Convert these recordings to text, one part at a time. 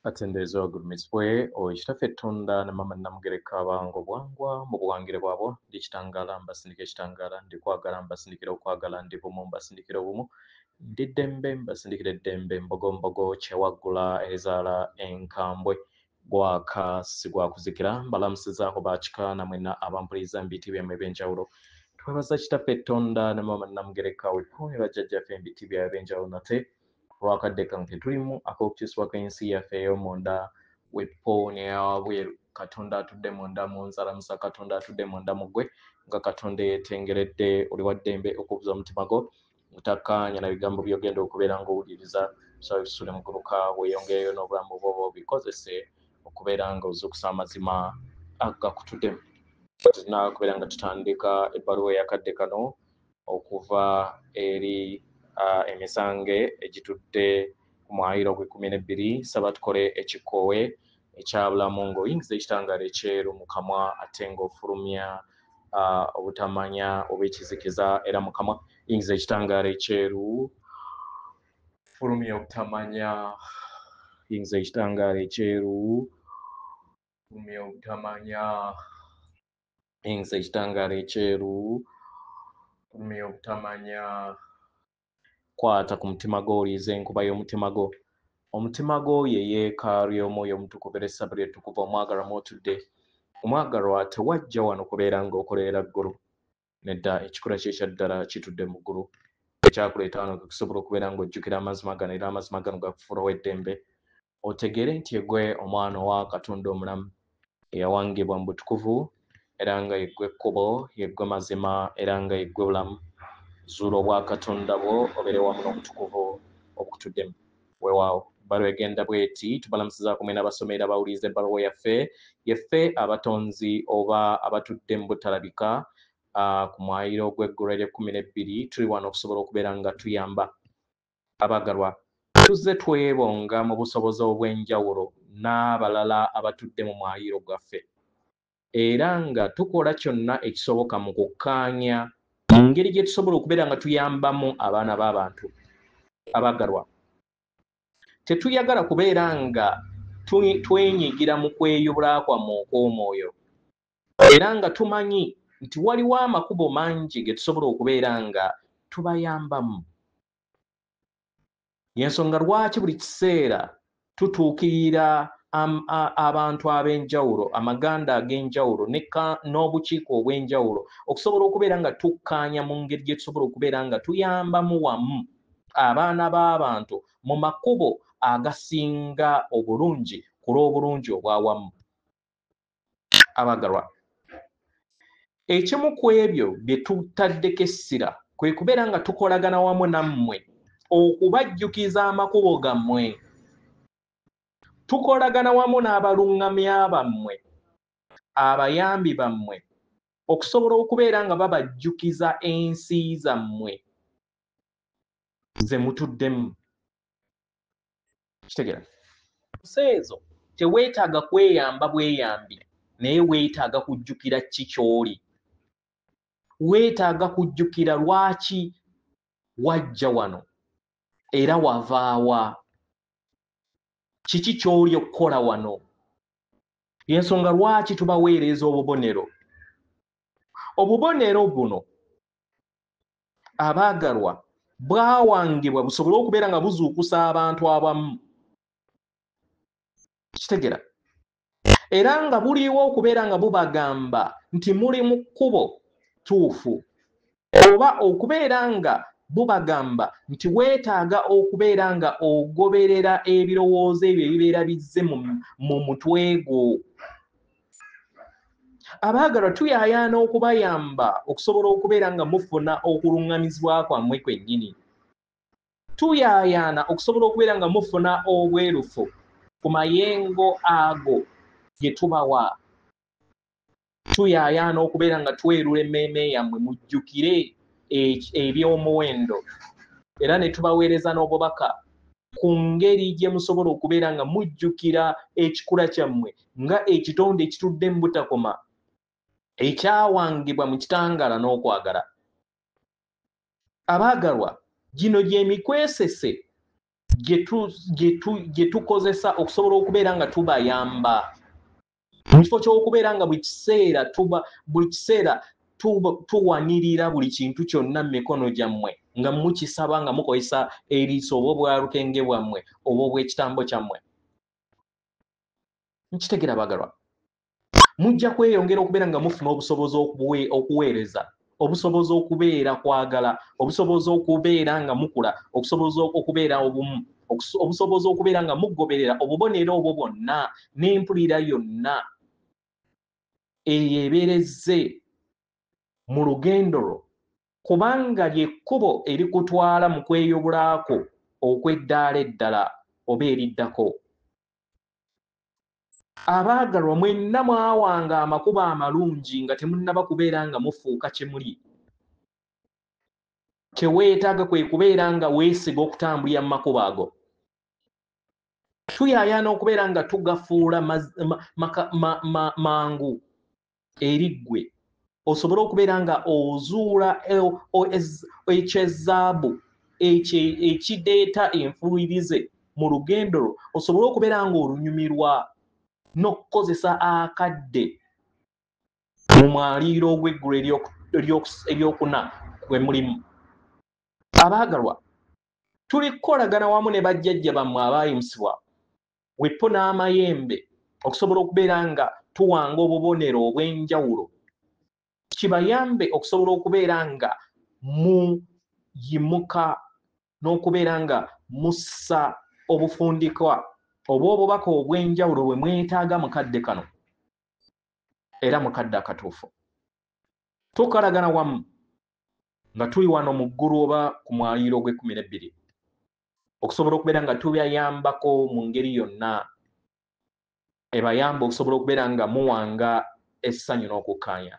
Atenderezebwa agulumizibwe oyo Kitaffe Tonda ne Maama Namugereka abanga obuwangwa mu buwangire bwabwo. Ndi kitangaala mbasindika ekitangaala, ndi kwagala mbasindikira okwagala, ndi bumu mbasindikira obumu, ndi ddembe mbasindikira eddembe, mbogombogo kyewaggula erizaala enkambwe, gwaka si gwa kuzikira. Mbalamusizaako bakika namwenna abampuliriza mu biti byammwe eby'enjawulo. Twebaza Kitaffe Tonda ne Maama Namugereka wekuumye bajjajjaffe mu biti byabwe eby'enjawulo nate olwakadde kano ke tulimu ak'okukyusibwako ensi yaffe ey'omunda weppo n'eyawabweru. Katonda atudde munda mu nzalamusa, Katonda atudde munda mu ggwe nga Katonda eyeetengeredde, oli wa ddembe okubuza omutima gwo otakkaanya na bigambo by'ogenda okubeera ng'owuliriza. Tusaba bisule muguluka weeyongereyo n'obulamu bwo obikozese okubeera nga ozuukusa amazima agakutuddemu. Tulina kubeera nga tutandika ebbaluwa eyakadde kano okuva eri emisange egitudde ku mwayiro ogw'ekkumi n'ebbiri. Saba tukole ekikkowe ekyabulamu ng'oyingiza ekitangaala ekyeru mu kamwa ate ng'ofulumya obutamanya oba ekizikiza era mu kamwa. Yingiza ekitangaala ekyeru, fulumya obutamanya, yingiza ekitangaala ekyeru, fulumya obutamanya, yingiza ekitangaala ekyeru, fulumya obutamanya. Kwata ku mutima gwo oliize enkuba y'omutima gwo. Omutima gwo ye yeekaalu y'omwoyo omutukuvu era essabiri ettukuvu omwagalwa mw'otudde. Omwagalwa tewajja wano kubeera ng'okolerera ggulu. Nedda, ekikula kye ekya ddala kitudde mu ggulu. Ekyakuleeta wano kwe kusobola okubeera ng'ojjukira amazima gano era amazima gano gakufuula ow'eddembe. Otegeere nti yeggwe omwana owa Katonda omulamu eyawangibwa mu butukuvu era nga yeggwe kkubo, yeggwe mazima era nga yeggwe bulamu. Zuula obwakatonda bwo obeere wamu n'obutukuvu obukutuddemu. Weewaawo ebbaluwa egenda bw'eti: tubalamusizaako mwena abasoma era abawuliriza ebbaluwa yaffe. Yeffe abatonzi oba abatudde mu butalabika ku mwayiro gw'eggulu ery'ekkumi n'ebbiri, tuli wano okusobola okubeera nga tuyamba abaagalwa. Tuzze twebonga mu busobozi obw'enjawulo n'abalala abatudde mu mwayiro gwaffe era nga tukola kyonna ekisoboka mu kukkaanya mu ngeri gye tusobola okubeera nga tuyambamu abaana b'abantu abaagalwa. Tetuyagala kubeera nga twenyigira mu kweyubula kwammwe okw'omwoyo era nga tumanyi nti waliwo amakubo mangi ge tusobola okubeera nga tubayambamu. Y'ensonga lwaki buli kiseera tutuukirira abantu ab'enjawulo, amaganda ag'enjawulo n'obukiiko obw'enjawulo okusobola okubeera nga tukkaanya mu ngeri gye tusobola okubeera nga tuyambamu wamu abaana b'abantu mu makubo agasinga obulungi ku lw'obulungi obwawamu. Abagalwa, ekimu ku ebyo bye tutaddeko essira kwe kubeera nga tukolagana wamu nammwe okubajjukiza amakubo gammwe. Tukolagana wamu n'abaluŋŋamya bammwe, abayambi bammwe, okusobola okubeera nga babajjukiza ensi zammwe ze mutuddemu. Kitegeera? Nsi ezo teweetaaga kweyamba bweyambi, naye weetaaga kujjukira ki ky'oli. Weetaaga kujjukira lwaki wajja wano era wavaawa. Kiki ky'oli okukola wano? Y'ensonga lwaki tubaweereza obubonero. Obubonero buno abaagalwa bwawangibwa busobole okubeera nga buzuukusa abantu abamu. Kitegera? Era nga buliwo okubeera nga bubagamba nti muli mu kkubo ttuufu, oba okubeera nga bubagamba nti weetaaga okubeera nga ogoberera ebirowoozo ebyo ebibeera bizze mu mutwe gwo. Abaagalwa, tuyaayaana okubayamba okusobola okubeera nga mufuna okuluŋŋamizibwa kwammwe kwennyini. Tuyaayaana okusobola okubeera nga mufuna obwerufu ku mayengo ago ge tubawa. Tuyaayaana okubeera nga twerula emmeeme yammwe mujjukire eby'omuwendo era ne tubaweereza n'obubaka ku ngeri gye musobola okubeera nga mujjukira ekikula kyammwe nga ekitonde ekitudde mu butakoma ekyawangibwa mu kitangaala n'okwagala. Abaagalwa, gino gy'emikwesese gye tukozesa okusobola okubeera nga tubayamba. Mu kifo ky'okubeera nga buli kiseera tuwanirira buli kintu kyonna mu mikono gyammwe nga mukisaba nga mukozesa eriiso oba obwalukenge bwammwe oba obw'ekitambo kyammwe. Nkitegera abagalwa, mujja kweyongera okubeera nga mufuna obusobozi okuweereza, obusobozi okubeera kwagala, obusobozi okubeera nga mukula, obusobozi okubeera obumu, obusobozi okubeera nga mugoberera obubonero obwo bwonna n'empulira yonna eyo ebeerezze mu lugendo lwo, kubanga ly'ekkubo erikutwala mu kweyubulako okw'eddaala eddala oba eriddako. Abaagalwa, mwenna mwawanga amakubo amalungi nga temunnaba kubeera nga mufuuka kye muli. Kye weetaaga kwe kubeera nga weesiga okutambulira mu makubo ago. Tuyaayaana okubeera nga tugafuula mangu eri ggwe, osobole okubeera nga ozuula ekyezaabu ekideeta enfuuyirize mu lugendo lwo, osobole okubeera nga olunyumirwa n'okukozesa akadde mu mwaliiro ogw'eggulu eryokuna gwe mulimu. Abaagalwa, tuli kukolagana wamu ne bajjajja bammwe abaayimusibwa weppo n'amayembe okusobola okubeera nga tuwanga obubonero obw'enjawulo, kibayambe okusobola okubeera nga muyimuka n'okubeera nga mussa obufundikwa oba obubaka obw'enjawulo bwe mwetaaga mu kadde kano era mu kadde akatuufu. Tukolagana wamu nga tuli wano mu ggulu oba ku mwaliiro ogw'ekkumi n'ebbiri okusobola okubeera nga tubayambako mu ngeri yonna ebayamba okusobola okubeera nga muwanga essanyu n'okukkaanya.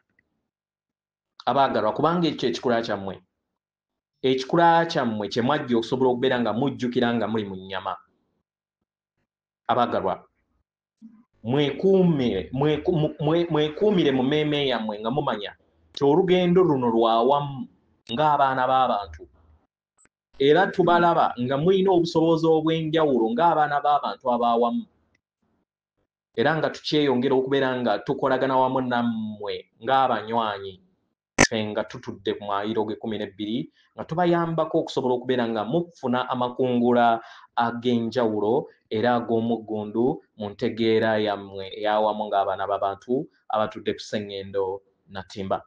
Abaagalwa, kubanga ekyo ekikula kyammwe, ekikula kyammwe kye mwajja okusobola okubeera nga mujjukira nga muli mu nnyama. Abaagalwa, mwekuumire mu mmeeme yammwe nga mumanya nti olugendo luno lwa wamu ng'abaana b'abantu, era tubalaba nga mulina obusobozi obw'enjawulo ng'abaana b'abantu ab'awamu, era nga tukyeyongera okubeera nga tukolagana wamu nammwe ng'abanywanyi, ffe nga tutudde ku mwaliiro ogw'ekkumi n'ebbiri nga tubayambako okusobola okubeera nga mufuna amakungula ag'enjawulo era ag'omuggundu mu ntegeera yammwe ey'awamu ng'abaana b'abantu abatudde ku Ssengendo Natimba.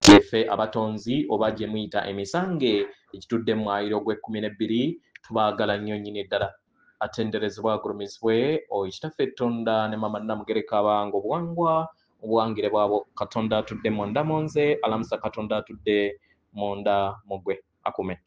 Ffe abatonzi oba gye muyita emisange egitudde mu mwaliiro ogw'ekkumi n'ebbiri tubaagala nnyo nnyini ddala. Atenderezebwa agulumizibwe oyo Kitaffe Tonda ne Maama Namugereka abanga obuwangwa obuwangire bwabwo. Katonda atudde munda mu nze, alamusa Katonda atudde munda mu ggwe. Akume.